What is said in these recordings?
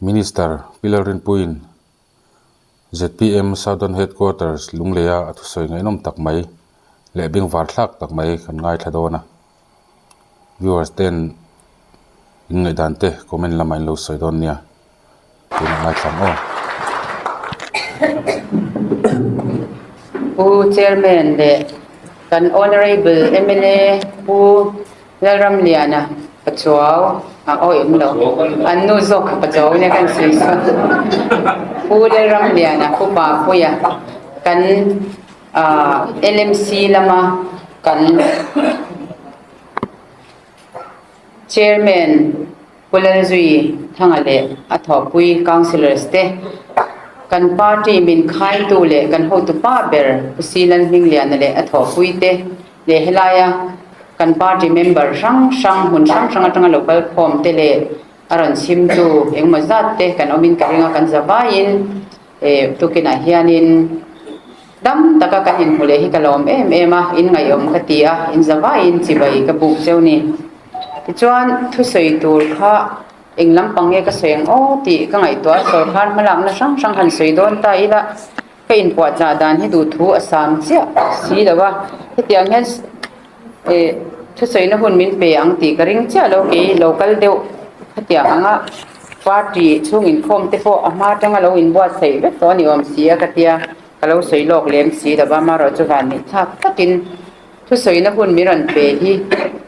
Minister Pi Lalrinpuiin zpm Southern Headquarters Lungleia a thusawi ngaihnawm tak mai leh bengvar thlak tak mai kan ngaithla dawn a. Viewers ten in ngaihdan te comment lamah in lo sawi dawn nia. Tunah ngaithla ang aw. Pu Chairman leh kan Honourable mla Pu Lalramliana Pachuau a awi awm lo an nu zawk kha Pachuau nia kan sawi sawn Pu Lalramliana Pu Papuia kan ah LMC lama kan Chairman Pu Lalzui Thanga leh a thawhpui Councillors te kan party min khaitu leh kan hotu pa ber Pu Si Lalhmingliana leh a thawhpui te leh helaia kan party member hrang hrang hmun hrang hrang atanga lo kal khawm te leh a rawn chhimtu engemaw zat te kan awmin ka ring a kan za vaiin eh tukinah hianin dam taka kan inhmu leh hi ka lawm em em a in ngaihawm ka ti a in za vaiin chibai ka buk cheu ni tichuan thusawi tur kha eng lampang nge ka sawi ang aw tih ka ngaihtuah a sawrkar hmalakna hrang hrang han sawi dawn ta ila. Ka inpuahchah dan hi duhthu a sam chiah si lo a, hetiang hian eh thusawina hun min pe ang tih ka ring chiah lo kei lo kal deuh hetiang anga party chhung inkhawm te pawh a hma atanga lo inbuatsaih vek tawh a ni awm si a ka tia ka lo sawi lawk lem si lo va amaherawh chu van neih thlak takin thusawina hun min rawn pe hi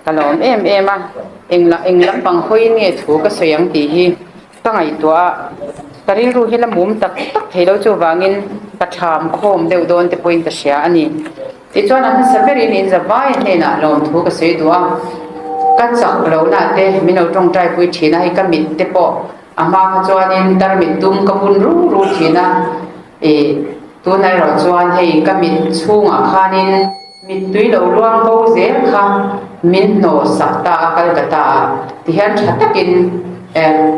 ka lawm em em a engla eng lampang hawiin nge thu ka sawi ang tih hi. Ka ngaihtuah a, ka rilru hi la mum tak tak thei lo chuvangin ka tham khawm deuh dawn te pawhin ka hria a ni. Tichuan a hmasa berin in zavai hnenah lawmthu ka sawi duh a, ka chak lohna te min lo tawngtai pui thin a, hei ka mit te pawh a hma kha chuanin tarmit dum ka bun ru ru thin a, ih tunah erawh chuan hei ka mit chhungah khanin mittui lo luang bo zel kha min hnawh sak ta a, Calcutta ah tihian tha takin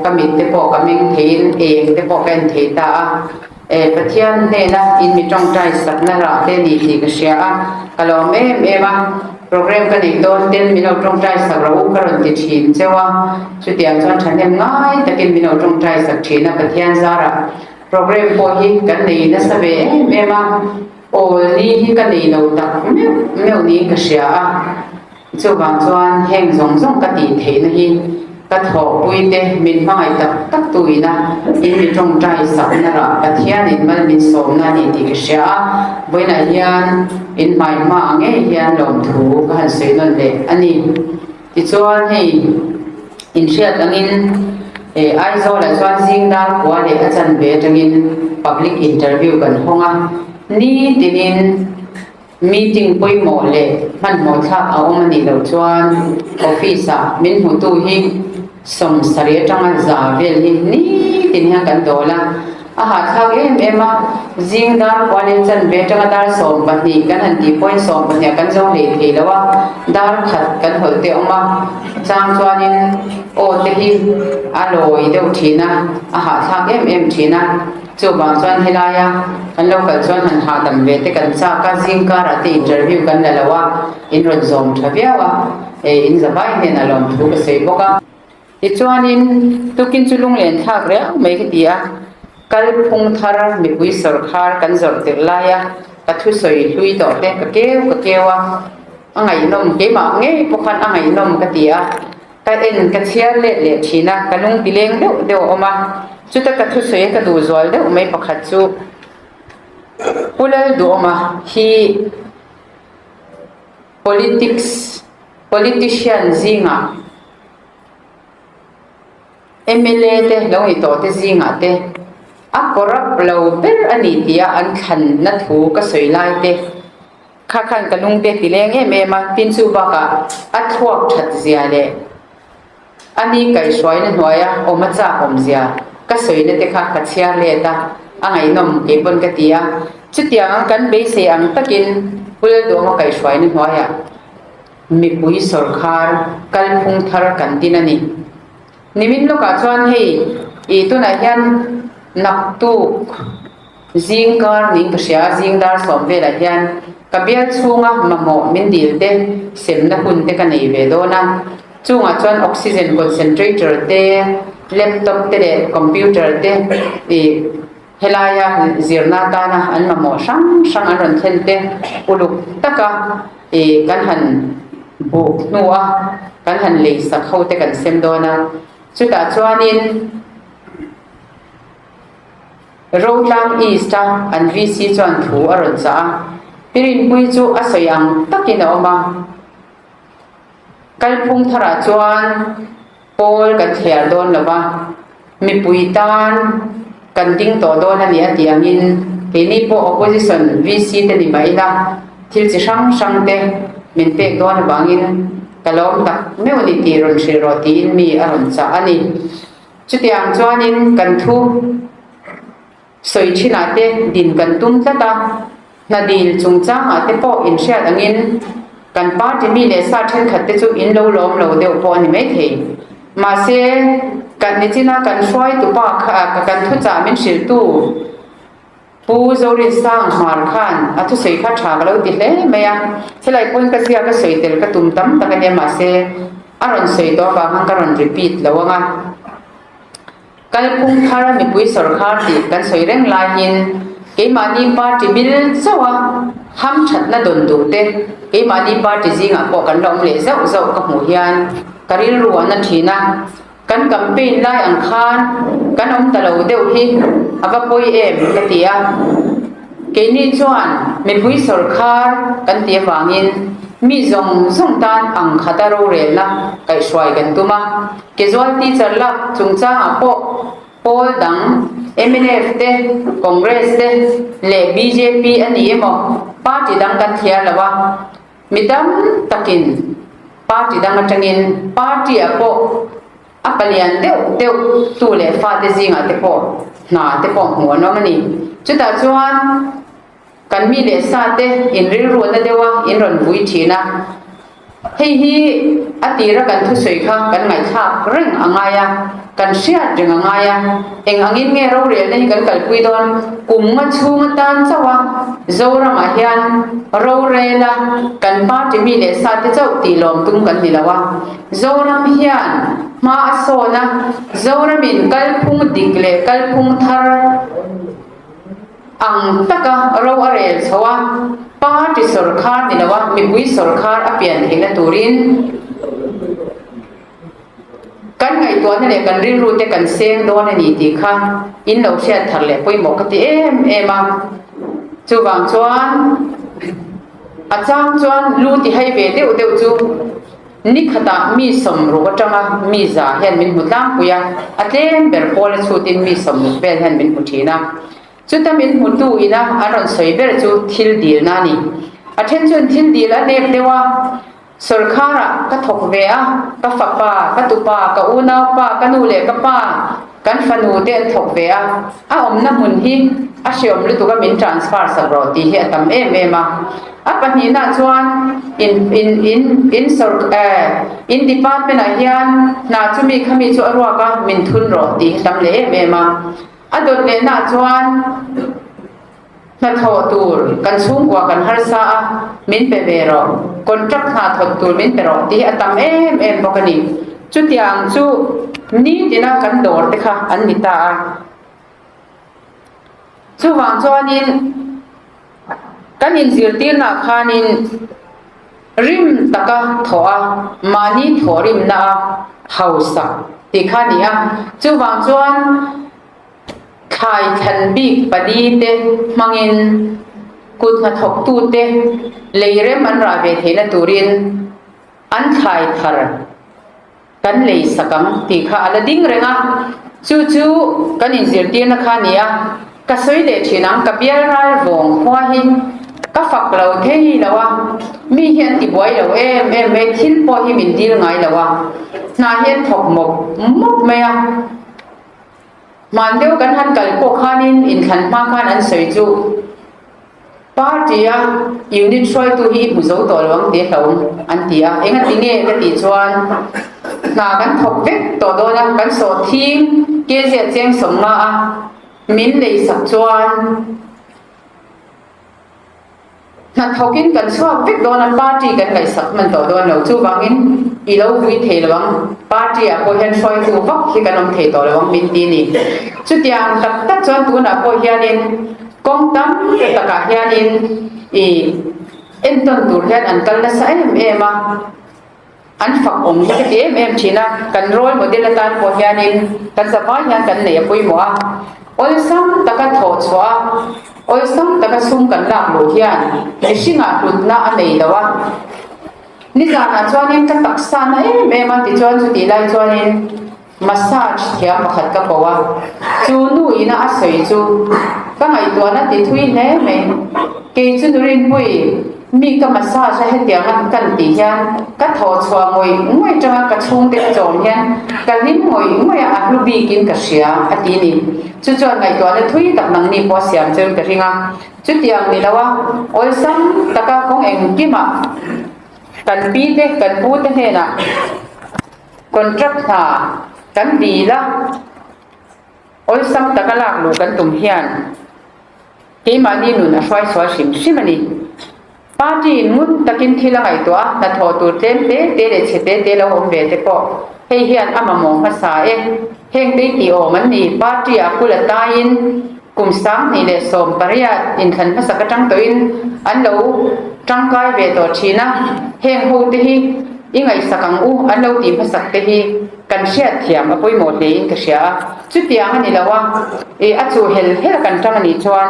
Ka mit te pawh ka meng theiin eng te pawh ka en thei ta a. Pathian hnena in mi tawngtai sakna rah te ni tih ka hria a, ka lawm em em a. Program ka neih dawn ten min lo tawngtai sak rawh u ka rawn ti thin cheu a, chutiang chuan thahnem ngai takin min lo tawngtai sak thin a Pathian zarah program pawh hi kan nei nasa ve em em a, awl ni hi ka nei lo tak meuh meuh niin ka hria a. Chuvang chuan heng zawng zawng ka tih theihna hi ka thawhpui te min hmangaih tak tak tu ina in mi tawngtai sakna rah Pathianin mal min sawmna a ni tih ka hria a, vawiinah hian in hmai hma ang ngei hian lawmthu ka han sawi nawn leh a ni. Tichuan hei inhriat angin Aizawlah chuan zing dar kua leh a chanve atangin public interview kan hawng a, nitinin Meeting pawimawh leh hmanhmawh thlak a awm a nih loh chuan office ah min hmutu hi 70 atanga za vel hi nitin hian kan dawl a, a hahthlak em em a, zing dar kua leh chanve atanga dar 12 kan han tih pawhin 12 ah kan zo hlei thei lo a, dar khat kan hawlh te awm a, chang chuanin aw te hi a lawi deuh thin a, a hahthlak em em thin a. Chuvang chuan helaia kan lo kal chuan han hahdam ve te kan chak a, zing karah te interview kan la lo a, in rawn zawm tha viau a, eh in zavai hnenah lawmthu ka sawi bawk a. Tichuanin tukin chu lunglen thlak riau mai ka ti a, kal phung thar mipui sawrkhar kan zawrh tirh laia ka thusawi hlui tawh te ka keu ka keu a, a ngaihnawm keimah ngei pawh khan a ngaihnawm ka ti a. Ka en ka chhiar let leh thin a, ka lung ti leng deuh deuh a awm a, chuta ka thusawi a ka duh zual deuh mai pakhat chu Pu Lalduhawma hi politics politician zingah mla te lo ni tawh te zingah te a corrupt lo ber a ni tia an thlanna thu ka sawi lai te. Kha khan ka lung te ti leng em em a, tin chu bakah a thluak that zia leh a ni kaihhruaina hnuaia awm a chak awm zia ka sawina te kha ka chhiar let a, a ngaihnawm kei pawn ka ti a. Chutiang ang kan beisei ang takin Pu Lalduhawma kaihhruaina hnuaiah mipui sawrkhar kalphung thar kan din a ni. Nimin lawkah chuan hei ih tunah hian naktuk Zing kar ning ka hria a, zing dar sawm velah hian ka bial chhunga mamawh min dil te semna hun te ka nei ve dawn a, chungah chuan oxygen concentrator te, Laptop te leh computer te ih helaia zirna atana an mamawh hrang hrang an rawn thlen te uluk taka ih kan han buk hnua kan han lei sak ho te kan sem dawn a chutah chuanin Rotlang East a an VC chuan thu a rawn chah a Pirinpui chu a sawi ang takin a awm a. Kalphung tharah chuan pawl kan thliar dawn lo va, mipui tan kan ding tawh dawn a ni a tih angin keini pawh opposition VC te ni mah ila thil chi hrang hrang te min pek dawn avangin ka lawm tak meuh a ni tih rawn hrilh rawh tiin mi a rawn chah a ni. Chutiang chuanin kan thu. Sawi thinah te din kan tum tlat a, hna dil chungchangah te pawh inhriat angin kan party mi leh sa thenkhat te chu in lo lawm lo deuh pawh a ni maithei. Mahse, kan nichina kan hruaitupa kha kan thuchah min hrilhtu Pu Zorinsang Hmar khan a thusawi kha tha ka lo ti hle mai a, helai pawhin ka ziak a sawi tel ka tum tam tak a nia mahse a rawn sawi tawh avang khan ka rawn repeat lo ang a. Kalphung thar mipui sawrkhar tih kan sawi reng laiin keimahni party bil chauh a hamthatna dawn duh te keimahni party zingah pawh kan la awm leh zauh zauh ka hmuh hian ka rilru a na thin a, kan campaign lai ang khan kan awm ta lo deuh hi a va pawi em ka ti a. Keini chuan mipui sawrkhar kan tih avangin mi zawng zawng tan ang khata rorelna kaihhruai kan tum a. Casual teacher lak chungchangah pawh pawl dang mnf te, Congress te leh bjp a ni emaw party dang kan thliar lo a, mi tam takin party dang atangin party ah pawh a palian deuh deuh tu leh fate zingah te pawh hna te pawh hmuh an awm a ni. Chutah chuan Kan mi leh sa te in rilruahna deuh a in rawn vui thin a, hei hi a tira kan thusawi kha kan ngaihthlak reng a ngai a, kan hriat reng a ngai a, eng angin nge rorelna hi kan kalpui dawn? Kum nga chhung atan chauh a Zoramah hian rorela kan party mi leh sa te chauh tih lawm tum kan ni lo a, Zoram hian hma a sawn a, Zoramin kalphung dik leh kalphung thar, Ang taka ro a rel chho a, party sawrkhar ni loa mipui sawrkhar a pian theihna turin kan ngaihtuahna leh kan rilru te kan seng dawn a ni tih kha in lo hriat thar leh pawimawh ka ti em em a. Chuvang chuan a chang chuan lu ti hai ve deuh deuh chu Ni khatah mi sawmruk atanga mi za hian min hmu tlangpui a, a tlem ber pawl a chhutin mi sawmruk vel hian min hmu thin a. Chuta min hmutu ina an rawn sawi ber chu thil dilna a ni. A then chuan thil dil a nep deuh a, sawrkharah ka thawk ve a, ka fapa, ka tupa, ka unaupa, ka nu leh ka pa, kan fanu te an thawk ve a, a awmna hmun hi a hreawm lutuk a min transfer sak rawh tih hi a tam em em a. A pahnihna chuan in in in in sawr eh in department ah hian hna chu mi kha mi chu a ruak a min thun rawh tih hi tam leh em em a. A dawt lehna chuan hnathawh tur kan chhungkua kan harsa a min pe ve rawh, contract hna thawt tur min pe rawh tih hi a tam em em bawk a ni. Chutiang chu nitina kan dawr te kha an ni ta a. Chuvang chuanin kan inzirtirnaah khanin rim taka thawh a, mahni thawh rimna a hausak tih kha a ni a. Chuvang chuan thlai thlan bik pali te hmangin kut hnathawktute lei rem an rah ve theihna turin an thlai thar Kan lei sak ang tih kha a la ding reng a, chu chu kan inzirtirna kha a ni a, ka sawi leh thin ang, ka bial ral vawng khua hi ka fak lo thei lo a, mi hi an ti buai lo em em mai, thil pawh hi min dil ngai lo a, hna hi an thawk mawp mawp mai a, hman deuh kan han kal pawh khanin inthlan hma khan an sawi chu. Party-a unit hruaitu hi i hmu zo tawh lo ang tih a hlauhawm an ti a, engati nge ka tih chuan hna kan thawk vek tawh dawn a, kan sawh thing kezia cheng sawmnga a min lei sak chuan. Hnathawkin kan chhuak vek dawn a, party kan ngaihsak hman tawh dawn lo. Chuvangin i lo vui thei lo ang, party ah pawh hian hruaitu vak hi kan awm thei tawh lo ang min ti ni. Chutiang tak tak chuan tunah pawh hianin kawng tam takah hianin i entawn tur hian an kal nasa em em a. An fak awm hi ka ti em em thin a, kan role model atan pawh hianin kan zavai hian kan nei a pawimawh a, awlsam taka thawh chhuah a, awlsam taka sum kan lak luh hian mihringah hlutna a nei lo a. Nizanah chuanin ka taksa na em em a tichuan chutih lai chuanin Massage thiam pakhat ka ko a, chu nu ina a sawi chu ka ngaihtuahna ti thui hle mai. Kei chu Nurinpui, mi ka massage a hetiang a kan tih hian ka thawh chhuah ngawih ngawih tanga ka chhungte ka chawm hian ka hlim ngawih ngawih a, a hlu bikin ka hria a ti ni. Chu chuan ngaihtuahna thui tak nangni pawh a siam chuan ka ring a, chutiang ni lo a awlsam taka kawng engkimah kan pi te kan pu te hnenah Contract hna kan dil a, awlsam taka lak luh kan tum hian keimahni nun a hruai sual hrim hrim a ni. Party in ngun takin thil a ngaihtuah a, hnathawh tur tlem te te leh chhe te te lo awm ve te pawh hei hian a mamawh hmasa e. Heng te tih awm an ni, party ah kul a taiin kum 2018 inthlan hmasak atang tawhin an lo tangkai ve tawh thin a, heng ho te hi I ngaihsak ang u, an lo tih hmasak te hi kan hriat thiam a pawimawh hle in ka hria a, chutiang a ni lo a, i a chu hel hel kan tang a nih chuan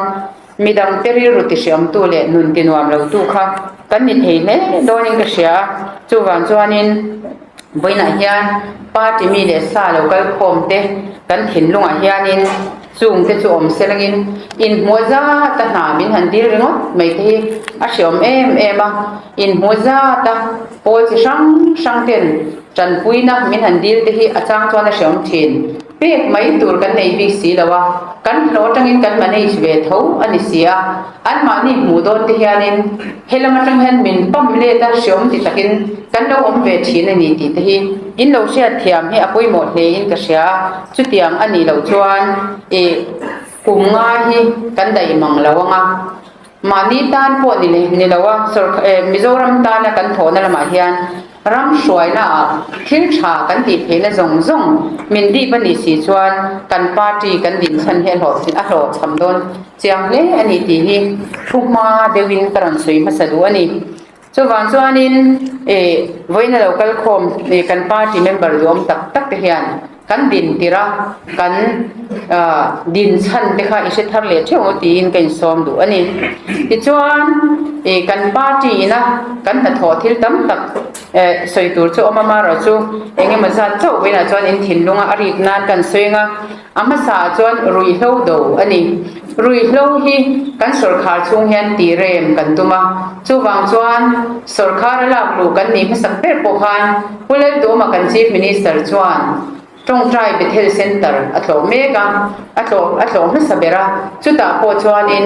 midang te rilru ti hriamtu leh nun ti nuam lo tu kha kan ni thei hle dawn in ka hria a, chuvang chuanin vawiinah hian party mi leh sa lo kal khawm te kan thinlungah hianin Chung te chu awm se langin inhmuh zat a hna min han dil ringawt mai te hi a hreawm em em a, inhmuh zat a pawl chi hrang hrang ten tanpuina min han dil te hi a chang chuan a hreawm thin. Pek mai tur kan nei bik si lo a, kan hlawh atangin kan manage ve tho a ni si a, anmahni hmuh dawn te hianin helam atang hian min pump let a hreawm ti takin kan lo awm ve thin a ni tih te hi in lo hriatthiam hi a pawimawh hle in ka hria a. Chutiang a nih loh chuan ih kum nga hi kan daih mang lo ang a, mahni tan pawh ni ni lo a, sawrkh eh Mizoram tana kan thawhna lamah hian ram hruaina ah thil tha kan tih theihna zawng zawng min dip a nih si chuan kan party kan dinchhan hi a hlawh a hlawhchham dawn chiang hle a ni tih hi thu hma deuhin ka rawn sawi hmasa duh a ni. Chuvang chuanin ih vawiin a lo kal khawm ih kan party member duhawm tak tak te hian kan din tirh a, kan ah din chhan te kha i hre thar leh theuh ang tiin ka insawm duh a ni. Tichuan ih kan party ina kan hnathawh thil tam tak eh sawi tur chu awm a, amaherawhchu eng emaw zat chauh vawiinah chuan in thinlunga a rik nan kan sawi ang a. A hmasa ah chuan ruihhlo do a ni. Ruihhlo hi kan sawrkhar chhung hian tih rem kan tum a, chuvang chuan sawrkhar a lak luh kan nih hmasak ber pawh khan Pu Laltuama kan Chief Minister chuan Tawngtai Bethel Centre a tlawh mek a, a tlawh a tlawh hmasa ber a, chutah pawh chuanin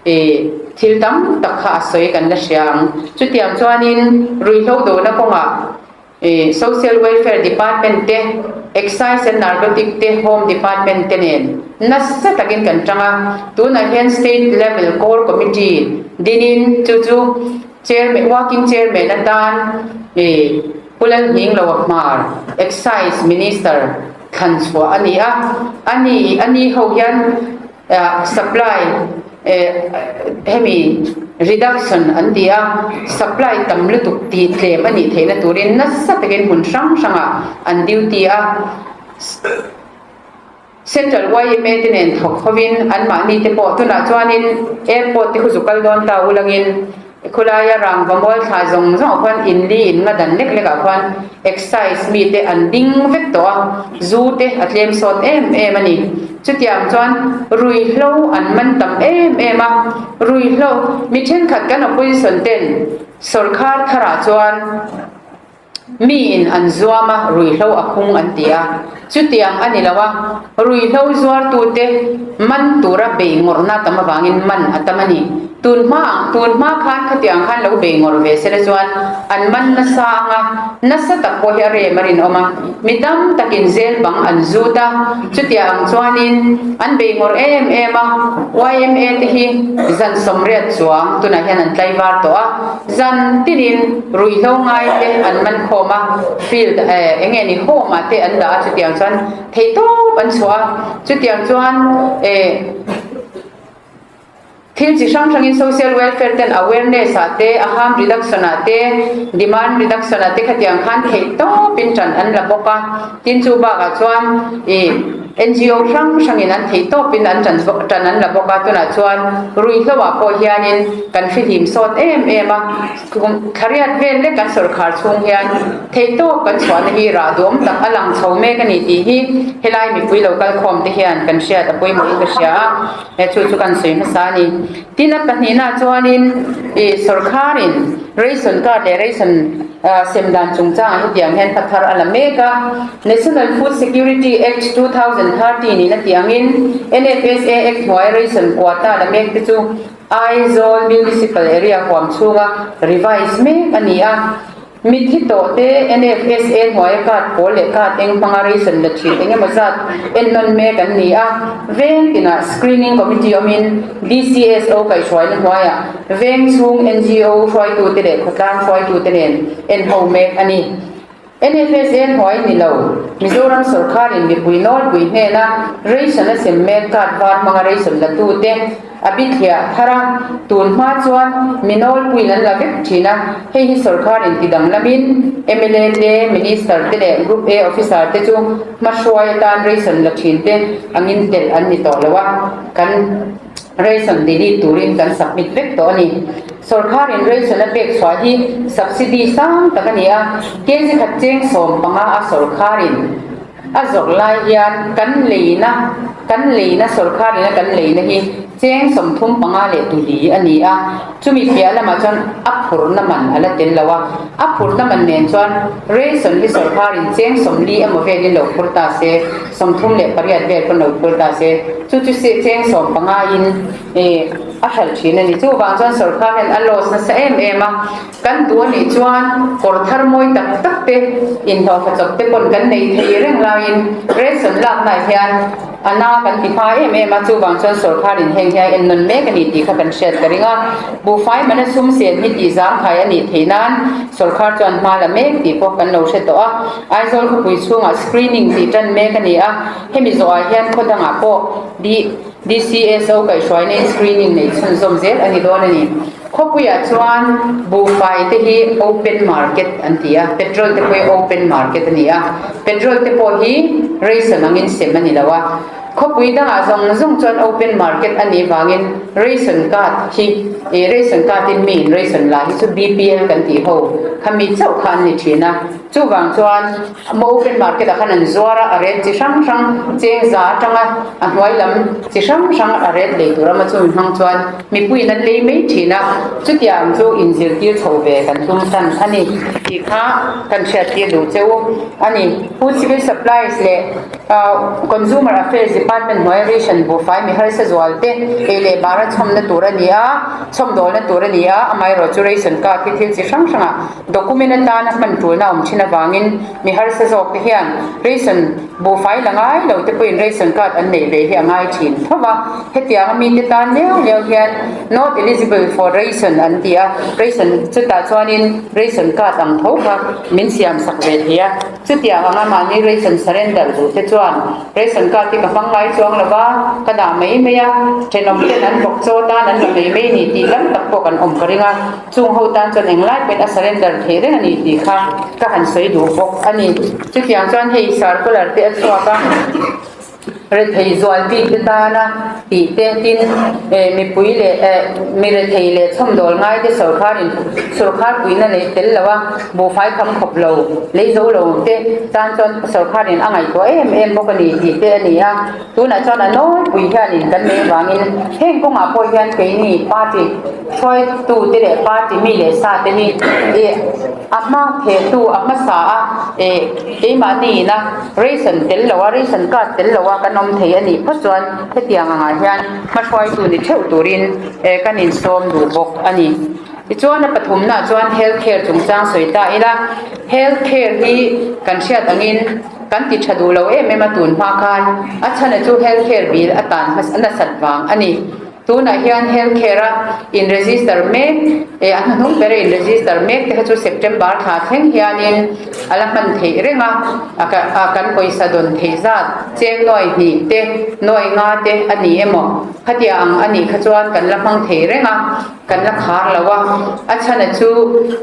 ih thil tam tak kha a sawi kan la hria ang. Chutiang chuanin ruihhlo dona kawngah Social Welfare Department te, Excise and Narcotic te, Home Department te nen nasa takin kan tang a. Tunah hian State Level Core Committee dinin chu chu Chairman, Working Chairman atan Pu Lalhmingloa Hmar, Excise Minister thlan chhuah a ni a. Ani ani ho hian Supply hemi reduction an ti a, supply tam lutuk tih tlem a nih theihna turin nasa takin hmun hrang hrangah an duty a. Central yma te nen thawk hovin anmahni te pawh tunah chuanin airport te khu zu kal dawn ta ulangin Khulaia rangva mual thla zawng zawngah khuan in li in nga dan lek lekah khuan excise mite an ding vek tawh a, zu te a tlem sawt em em a ni. Chutiang chuan ruihhlo an man tam em em a, ruihhlo mi thenkhat kan opposition ten sawrkhar tharah chuan, Mi in an zuam a, ruihhlo a khung an ti a. Chutiang a ni lo a, ruihhlo zuartute man tura bei ngawrhna tam avangin man a tam a ni. Tun hma ang, tun hma khan khatiang khan lo bei ngawrh ve sela chuan an man nasa ang a, nasa tak pawh hi a rem a rinawm a. Mi tam takin zel bang an zut a, chutiang ang chuanin an bei ngawrh em em a. Yma te hi zan sawmriat chuang tunah hian an tlaivar tawh a, zan tinin ruihhlo ngai te an man khawm a, field eh eng nge ni home ah te an dah a, chutiang chuan theihtawp an chhuah a, chutiang chuan eh. Thil chi hrang hrangin social welfare ten awareness ah te, a harm reduction ah te, demand reduction ah te khatiang khan theih tawpin tan an la bawk a. Tin chu bakah chuan ih NGO hrang hrangin an theih tawpin an tan tan an la bawk a. Tunah chuan ruihhlo ah pawh hianin kan fihlim sawt em em a. Thlariat vel lek kan sawrkhar chhung hian theih tawp kan chhuahna hi rah duam tak a lang chho mek a ni tih hi helai mipui lo kal khawm te hian kan hriat a pawimawhin ka hria a. He chu chu kan sawi hmasa a ni. Tin a pahnihna chuanin ih sawrkharin ration card leh ration sem dan chungchangah hetiang hian hma thar a la mek a. National Food Security Act 2013 in a tih angin NFSA Act hnuaia ration quota la mek te chu Aizawl Municipal Area huam chhunga revise mek a ni a. Mitthi tawh te NFSA hnuaia card pawl leh card eng hmanga ration la thin eng emaw zat ennawn mek an ni a, veng tinah screening committee awmin DCSO kaihhruaina hnuaiah veng chhung NGO hruaitute leh khawtlang hruaitute nen enho mek a ni. NFSA hnuai ni lo, Mizoram sawrkharin mipui nawlpui hnena ration a sem mek card var hmanga ration latute A bithliah thar a, tun hma chuan mi nawlpuiin an la vek thin a, hei hi sawrkar inti danglamin mla te, Minister te leh Group A Officer te chu hmahruai atan ration la thin te angin telh an ni tawh lo a, kan ration delete turin kan submit vek tawh a ni. Sawrkharin ration a pek chhuah hi subsidy sang tak a ni a, kg khat cheng 15 a sawrkharin A zawrh lai hian kan leina, kan leina sawrkar ina kan leina hi cheng 35 leh tuli a ni a, chumi piah lamah chuan a phurna man a la tel lo a, a phurna man nen chuan ration hi sawrkarin cheng 40 emaw velin lo phur ta se, 38 vel pawn lo phur ta se, chu chu cheng 15 in a hralh thin a ni. Chuvang chuan sawrkar hian a loss nasa em em a. Kan duh a nih chuan kawr thar mawi tak tak te, inhlawhfa chawp te pawn kan nei thei reng laiin ration laknaah hian a na kan ti hma em em a, chuvang chuan sawrkharin heng hian ennawn mek a ni tih kha kan hriat ka ring a. Buhfai mana sum sen hi tih zangkhai a nih theih nan sawrkhar chuan hma la mek tih pawh kan lo hre tawh a. Aizawl khawpui chhungah screening tih tan mek a ni a, hemi zawhah hian khaw dangah pawh DCSO kaihhruaina in screening nei chhunzawm zel a ni dawn a ni. Khawpuiah chuan buhfai te hi open market an ti a, petrol te pawh hi open market a ni a, petrol te pawh hi ration angin sem a ni lo a, khawpui dangah zawng zawng chuan open market a nih vangin ration card hi ih ration card in mi in ration la hi chu BPL kan tih ho kha mi chauh kha an ni thin a, chuvang chuan Open market ah khan an zuar a, a rate chi hrang hrang cheng za atanga a hnuai lam chi hrang hrang a rate lei tur awm a, chumi hmang chuan mipuiin an lei mai thin a, chutiang chu inzirtir chho ve kan tum tan a ni tih kha kan hriattir duh che u a ni. Food Civil Supplies leh Consumer Affairs Department hnuaia ration buhfai mi harsa zual te ei leh bara chhawmna tur a ni a, chhawmdawlna tur a ni a, amaherawhchu ration card hi thil chi hrang hrangah Document atana hman tulna awm thin avangin mi harsa zawk te hian ration buhfai la ngai lo te pawhin ration card an neih ve hi a ngai thin tho va. Hetiang a mite tan liau liau hian not eligible for ration an ti a, ration chutah chuanin ration card ang tho kha min siam sak ve thei a. Chutiang anga mahni ration surrender duh te chuan ration card hi ka hmang ngai chuang lo va, ka dah mai mai a, thenawm ten an bawk chaw tan an la mai mai ni tih lam tak pawh kan awm ka ring a. Chung ho tan chuan englai pawhin a surrender theih reng a ni tih kha ka han sawi duh bawk a ni. Chutiang chuan hei circular te a chhuak a. Rethei zual bik te tana tih te tin mipui leh mi rethei leh chhawmdawl ngai te sawrkhar in sawrkhar puihna leh tel lo a buhfai kham khawp lo lei zo lo te tan chuan sawrkhar in a ngaihtuah em em bawk a ni tih te a ni a. Tunah chuan a nawlpui hianin kan nei avangin heng kawngah pawh hian keini party hruaitu te leh party mi leh sa te hi ih a hma thehtu a hmasa a ih keimahni ina ration tel lo a ration card tel lo a kan awm thei a nih phawt chuan hetiang angah hian hmahruaitu ni theuh turin eh kan insawm duh bawk a ni. Tichuan a pathumnaah chuan health care chungchang sawi ta ila health care hi kan hriat angin Kan ti tha duh lo em em a tun hma khan a chhana chu health care bill a tan hmasa nasat vang a ni. Tunah hian health care a in register mek eh a hnuhnung ber a in register mek te kha chu September thla thleng hianin a la hman theih reng a, a kan pawisa dawn theih zat cheng nuai hnih te nuai nga te a ni emaw khatia ang a nih kha chuan kan la hmang thei reng a. Kan la khar lo a, a chhana chu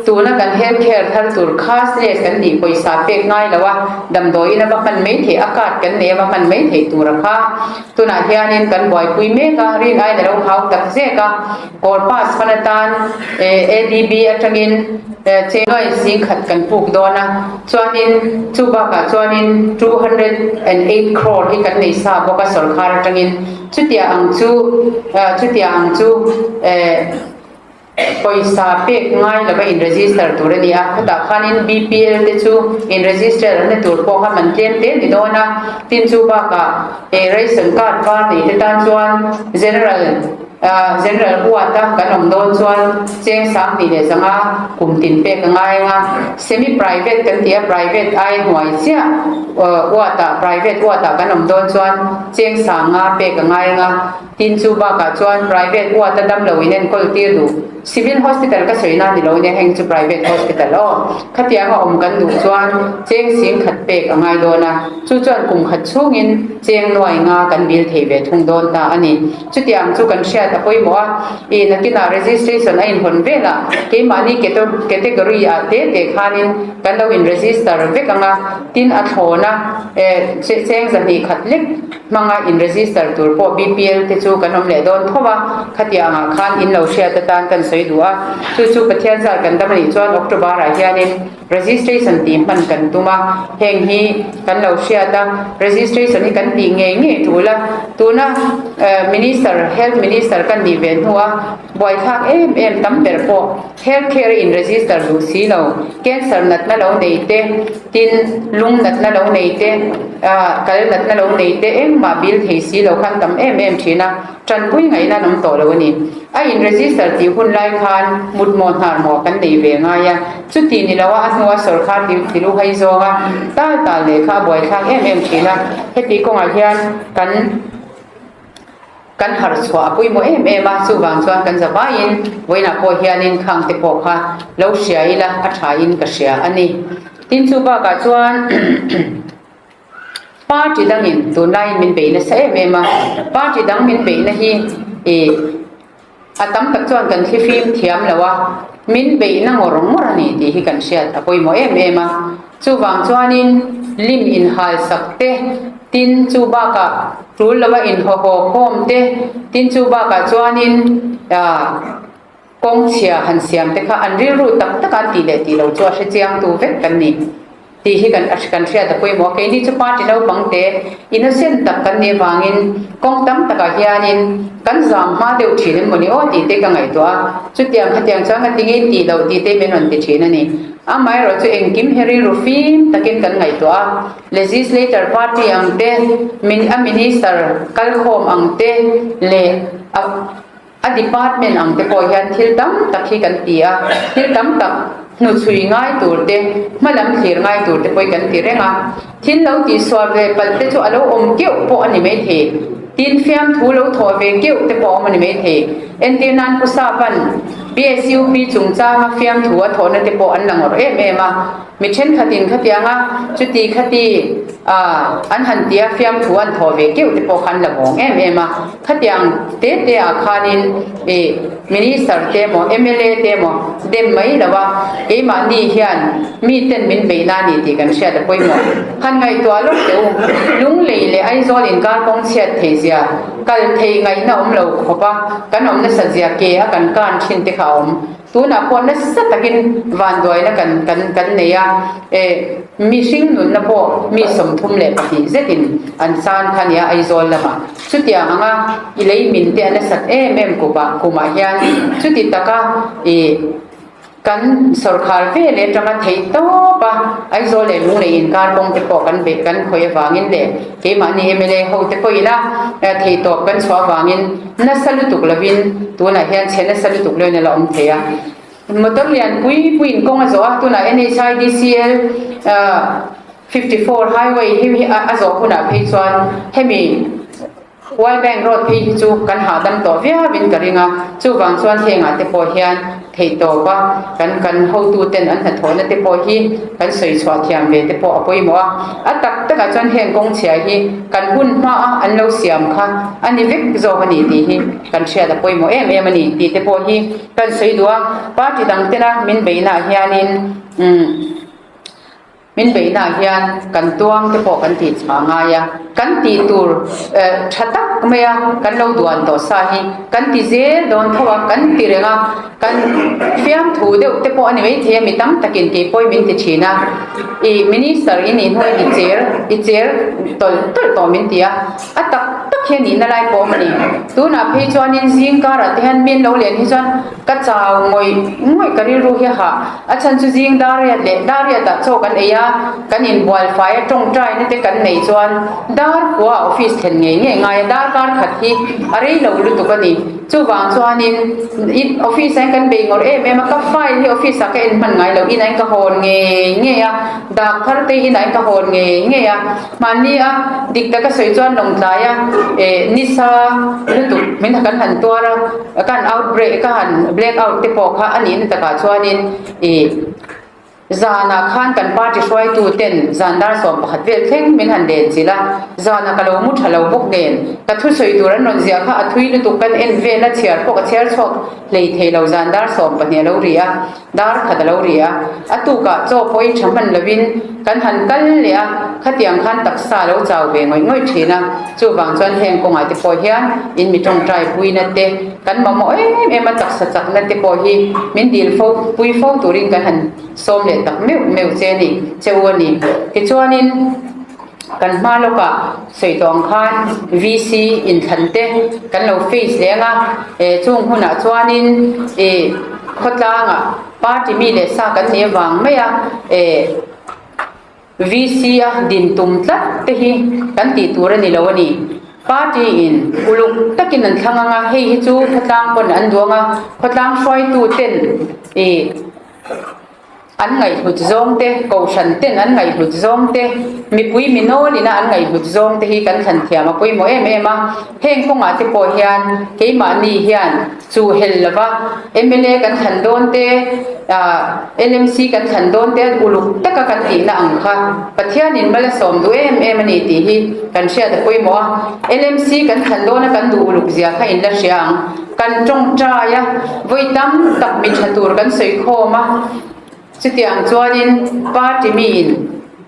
tuna kan health care thar tur cashless kan tih pawisa pek ngai lo a, damdawiin a va hman mai theih, a card kan nei a va hman mai theih tur a kha. Tunah hianin kan buaipui mek a, rin aiin a lo hau tak zek a, kawr pass hman atan ADB atangin cheng zingkhat kan puk dawn a, chuanin chu bakah chuanin 208 crore hi kan nei sa bawk a sawrkhar atangin. Chutia ang chu chutia ang chu pawisa pek ngai lova in register tur a ni a, khutah khanin BPL te chu in register an ni tur pawh kha man tlem te a ni dawn a, tin chu bakah ration card var nei te tan chuan general general huat a kan awm dawn chuan cheng 20 leh 5 kum tin pek a ngai ang a, semi private kan ti a private ai hnuai chiah huat ah private huat ah kan awm dawn chuan Cheng sanga pek a ngai anga, tin chu bakah chuan private ward a damlo in enkawl tir duh. Civil hospital ka sawi na ni lo nia heng chu private hospital aw. Khatianga awm kan duh chuan cheng sing khat pek a ngai dawn a, chu chuan kum khat chhungin cheng nuai nga kan bill thei ve thung dawn ta a ni. Chutiang chu kan hriat a pawimawh a, ih nakinah registration a inhawn velah keimahni category ah te te khanin kan lo in register vek anga, tin a thlawn a. Cheng 200 lek hmanga in register tur pawh BPL te chu kan awm leh dawn tho a, khatiang ah khan in lo hriat atan kan sawi duh a, chu chu Pathian zar kan dam a nih chuan October ah hianin registration tih hman kan tum a, heng hi kan lo hriat a, registration hi kan tih ngei ngei tul a, tuna Minister, Health Minister kan nih ve hnu a buaithlak em em tam ber pawh Health care in register duh si lo, cancer natna lo nei te, tin lung natna lo nei te, kal natna lo nei te engmah bill thei si lo khan tam em em thin a, tanpui ngaihna an awm tawh lo a ni. A in register tih hun lai khan mutmawh hnarmawh kan nei ve ngai a, chuti ni lo a a hnua sawrkhar tilu hai zawnga tal tal leh kha a buaithlak em em thin a, heti kawngah hian kan. Kan harh chhuah a pawimawh em em a, chuvang chuan kan zavaiin vawiinah pawh hianin khang te pawh kha lo hria ila a thain ka hria a ni. Tin chu bakah chuan party dangin tunlaiin min bei nasa em em a, party dang min beihna hi ih a tam tak chuan kan thlifim thiam lo a, min beihna ngawr ngawr a ni tih hi kan hriat a pawimawh em em a. Chuvang chuanin lim inhal sak te, tin chu bakah tul lova inhaw haw khawm te, tin chu bakah chuanin kawng chhia han siam te kha an rilru tak taka an tih leh tih lo chu a hre chiangtu vek kan ni tih hi kan kan hriat a pawimawh a. Keini chu party naupang te innocent tak kan nih avangin kawng tam takah hianin kan zam hma deuh thin em mawni aw tih te ka ngaihtuah a, chutiang khatiang chuan ka ti ngei tih loh tih te min rawn ti thin a ni. Amaherawh chu engkim hi rilru fim takin kan ngaihtuah a, Legislator party ang te, a minister kalkhawm ang te leh a a department ang te pawh hian thil tam tak hi kan ti a, thil tam tak hnuchhui ngai tur te, hmalam thlir ngai tur te pawh hi kan ti reng a. Thil lo tihsual ve palh te chu a lo awm keuh pawh a ni maithei. Tin, fiamthu lo thawh ve keuh te pawh a awm a ni maithei. Entir nan Pu Sapa'n BSUP chungchanga fiamthu a thawhna te pawh an la ngawrh em em a. Mi thenkhatin khatianga chuti khati an han tia fiamthu an thawh ve keuh te pawh kha an la vawng em em a. Khatiang te te ah khanin ih Minister te emaw mla te emaw dem mai lo a, keimahni hian mi ten min beihna a ni tih kan hriat a pawimawh. Han ngaihtuah lawk teh u, Lunglei leh Aizawl inkar kawng chhiat thei zia, kal thei ngaihna awm lo khawp a, kan awm nasa zia ke a kan kan thin te kha a awm. Tunah pawh nasa takin vanduaina kan kan kan nei a, e mihring nunna pawh mi 32 zetin an chan kha nia Aizawl lamah. Chutiang anga i lei min te a nasat em em kupah kumah hian chuti taka i kan sawrkhar ve leh atanga theih tawp a, Aizawl leh Lunglei inkar kawng te pawh kan beih kan khawih avangin leh keimahni mla ho te pawhin a theih tawp kan chhuah avangin nasa lutuk lovin tunah hian chhe nasa lutuk loin a la awm thei a. Motor lian pui puiin kawng a zawh a, tunah NHIDCL 54 highway hi a zawh hunah phei chuan hemi World Bank Road phei hi chu kan hahdam tawh viauin ka ring a, chuvang chuan hengah te pawh hian theihtawp a kan kan hotuten an hnathawhna te pawh hi kan sawi chhuah thiam ve te pawh a pawimawh a, a tak takah chuan heng kawng chhia hi kan hun hmaa an lo siam kha a ni vek zawk a ni tih hi kan hriat a pawimawh em em a ni tih te pawh hi kan sawi duh a, party dang tena min beihnaah hianin umm. Min beihnaah hian kan tuang te pawh kan tih chhuah a ngai a, kan tih tur tha tak maia kan lo duan tawh sa hi kan ti zel dawn tho a, kan ti reng a, kan fiamthu deuh te pawh a ni maithei a, mi tam takin kei pawhin min ti thin a, i minister i nih hnuai i cher i cher tawlh tawlh tawh min ti a, a tak tak hian nihna lai pawh a awm a ni. Tunah phei chuanin zing karah te hian min lo len hi chuan Ka chau ngawih ngawih ka rilru hi hah. A chhan chu zing dar riat leh dar riatah chaw kan ei a, kan inbual fai a tawngtaina te kan neih chuan dar kua office thlen ngei ngei ngai a, dar kar khat hi a rei lo lutuk a ni. Chuvang chuanin i office ah hian kan bei ngawrh em em a, ka file hi office ah ka en hman ngai lo, inah hian ka hawn ngei ngei a, dak thar te inah hian ka hawn ngei ngei a. Mahni a dik taka sawi chuan lawngtlai a eh nisa lutuk min kan han tuar a, kan outbreak ka han black out te pawh kha a nihna takah chuanin ih zanah khan kan party hruaitu ten zan dar 11 vel thleng min han len chilh a, zanah ka lo mu tha lo bawk nen ka thusawi tur an rawn ziah kha a thui lutuk kan en vel a chhiar pawh ka chhiar chhuak hlei thei lo zan dar 12 a lo ri a. Dar khat a lo ri a, a tukah chaw pawhin tha hman lovin kan han kal leh a, khatiang khan taksa a lo chau ve ngawih ngawih thin a, chuvang chuan heng kawngah te pawh hian in mi tawngtai puina te kan mamawh em em a, taksa chakna te pawh hi min dil fo pui fo turin kan han sawm leh tak meuh meuh che a ni, che u a ni. Tichuanin. Kan hma lawkah sawi tawh ang khan VC inthlan te kan lo face leh ang a, eh chung hunah chuanin ih khawtlangah party mi leh sa kan nih avang mai a, eh VC a din tum tlat te hi kan tih tur a ni lo a ni. Party in uluk takin an thlang ang a, hei hi chu khawtlang pawn an duang a, khawtlang hruaitu ten ih. An ngaihhlut zawng te, kohhran ten an ngaihhlut zawng te, mipui mi nawlina an ngaihhlut zawng te hi kan thlan thiam a pawimawh em em a. Heng kawngah te pawh hian keimahni hian chu hel lova mla kan thlan dawn te, LMC kan thlan dawn te uluk taka kan tihna ang kha Pathianin mal a sawm duh em em a ni tih hi kan hriat a pawimawh a. LMC kan thlan dawna kan duh uluk zia kha in la hria ang. Kan tawngtai a, vawi tam tak mi tha tur kan sawi khawm a, chutiang chuanin party miin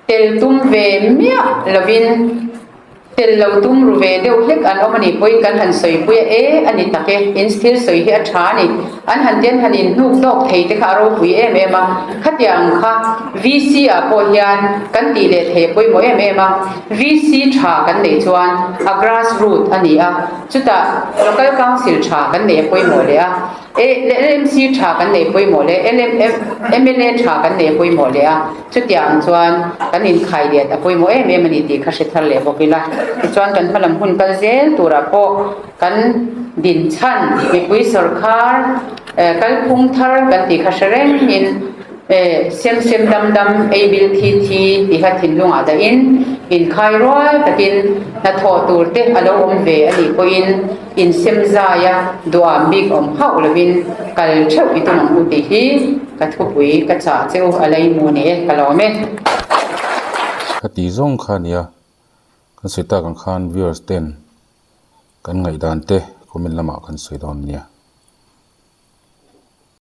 tel tum ve miah lovin tel lo tum ru ve deuh hlek an awm a nih pawhin kan han sawipui a, e a ni tak e, in thil sawi hi a tha a ni, an han ti an han inhnuk tawk thei te kha a ropui em em a, khatiang kha VC ah pawh hian kan tih leh thei a pawimawh em em a, VC tha kan neih chuan a grass root a ni a. Chutah Local Council tha kan nei a pawimawh leh a, LMC tha kan nei pawimawh leh mla tha kan nei a pawimawh leh a, chutiang chuan kan inkhai let a pawimawh em em a ni tih kha hre thar leh bawk ila. Tichuan kan hmalam hun kal zel turah pawh kan dinchhan mipui sawrkhar kalphung thar kan tih kha hre rengin. Sem sem dam dam, ei bil thi thi tiha thinlungah dahin inkhai rual takin hnathawh tur te a lo awm ve a nih pawhin insem zaia duam bik awm hauh lovin kal theuh i tum ang u tih hi ka thupui ka chah che u a laimu ni e, ka lawm e. Ka ti zawng kha nia, kan sawi tak ang khan viewers ten kan ngaihdan te comment lamah kan sawi dawn nia.